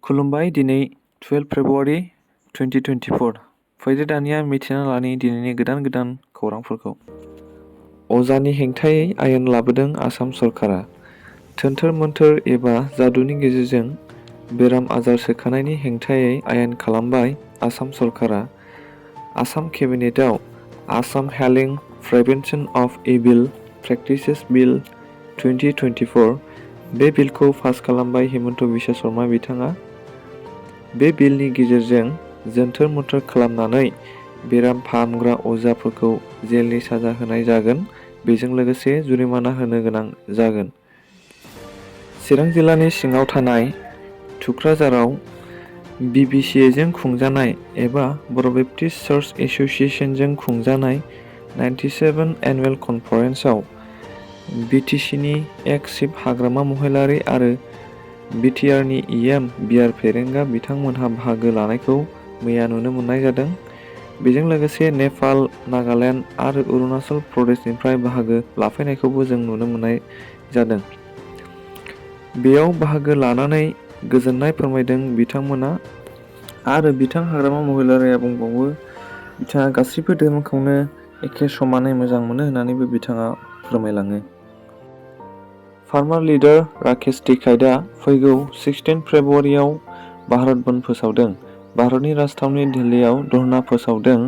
खुलुमबाय दिनै 12 फेब्रुवारि 2024 फैदो दानिया मिथिना लानि दिनैनि गोदान खौरांफोरखौ। अजानि हेंथायै आयेन लाबोदों आसाम सरकारा। थोन्थोर मोन्थोर एबा जादुनि गेजेरजों बेराम आजार सोखानायनि हेंथायै आयेन खालामबाय आसाम सरकारा। आसाम केबिनेटआव Assam healing prevention of evil practices bill 2024 बे बिलखौ पास खालामबाय हिमन्त बिश्व शर्मा बिथाङा। बे बिलनि गेजेरजों जोनथोर मोन्थोर खालामनानै बेराम फाहामग्रा अजाफोरखौ जेलनि साजा होनाय जागोन। बेजों लोगोसे जुरिमाना होनो गोनां जागोन। चिरां जिल्लानि सिङाव थानाय थुक्राझाराव BBCAजों खुंजानाय एबा बर' बेप्टिस्ट चार्च एस'सिएशनजों खुंजानाय 97 एनुवेल कनफारेन्सआव BTCनि एक्स चिफ हाग्रामा महिलारि आरो BTRनि EM बिआर फेरेंगा बिथांमोनहा बाहागो लानायखौ मैया नुनो मोननाय जादों। बेजों लोगोसे नेपाल, नागालेण्ड आरो अरुणाचल प्रदेशनिफ्राय बाहागो लाफैनायखौबो जों नुनो मोननाय जादों। बेयाव बाहागो लानानै गोजोननाय फोरमायदों बिथांमोना आरो बिथां हाग्रामा महिलारिया बुंबावो बिथाङा गासैबो धोरोमखौनो एखे समानै मोजां मोनो होननानैबो बिथाङा फोरमायलाङो। फार्मार लिडार राकेश टिकाइटआ फैगौ 16 फेब्रुवारियाव भारत बन्द फोसावदों। भारतनि राजथावनि दिल्लीयाव धरना फोसावदों।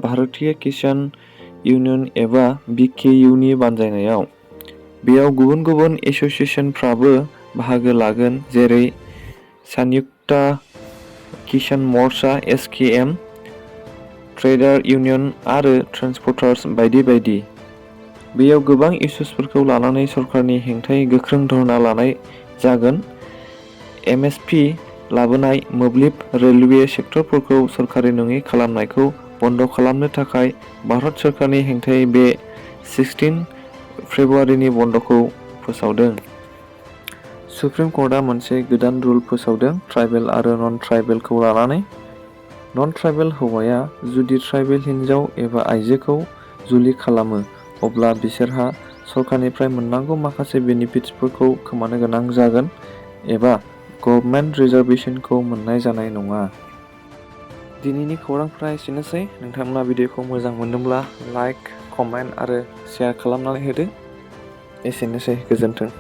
भारतीय किसान इउनियन एबा BKUनि बानजायनायाव। बेयाव गुबुन गुबुन एस'सिएशनफ्राबो बाहागो लागोन जेरै संयुक्ता किसान मोर्चा SKM, ट्रेडार इउनियन आरो ट्रान्सपर्टार्स बायदि बायदि। बेयाव गोबां इस्युसफोरखौ लानानै सरकारनि हेंथायै गोख्रों धरना लानाय जागोन। MSP लाबोनाय मोब्लिब, रेलवे सेक्टरफोरखौ सरकारि नङि खालामनायखौ बन्द खालामनो थाखाय भारत सरकारनि हेंथायै बे 16 फेब्रुवारिनि बन्दखौ फोसावदों। सुप्रिम कर्टआ मोनसे गोदान रुल फोसावदों ट्राइबेल आरो नन ट्राइबेलखौ लानानै। नन ट्राइबेल हौवाया जुदि ट्राइबेल हिनजाव एबा आइजोखौ जुलि खालामो अब्ला बिसोरहा सरकारनिफ्राय मोननांगौ माखासे बेनिफिट्सफोरखौ खोमानो गोनां जागोन एबा गभर्नमेन्ट रिजार्भेशनखौ मोननाय जानाय नङा। दिनैनि खौरांफोरा एसेनोसै। नोंथांमोना भिडिअखौ मोजां मोनदोंब्ला लाइक, कमेन्ट आरो शेयार खालामनानै होदो। एसेनोसै, गोजोन्थों।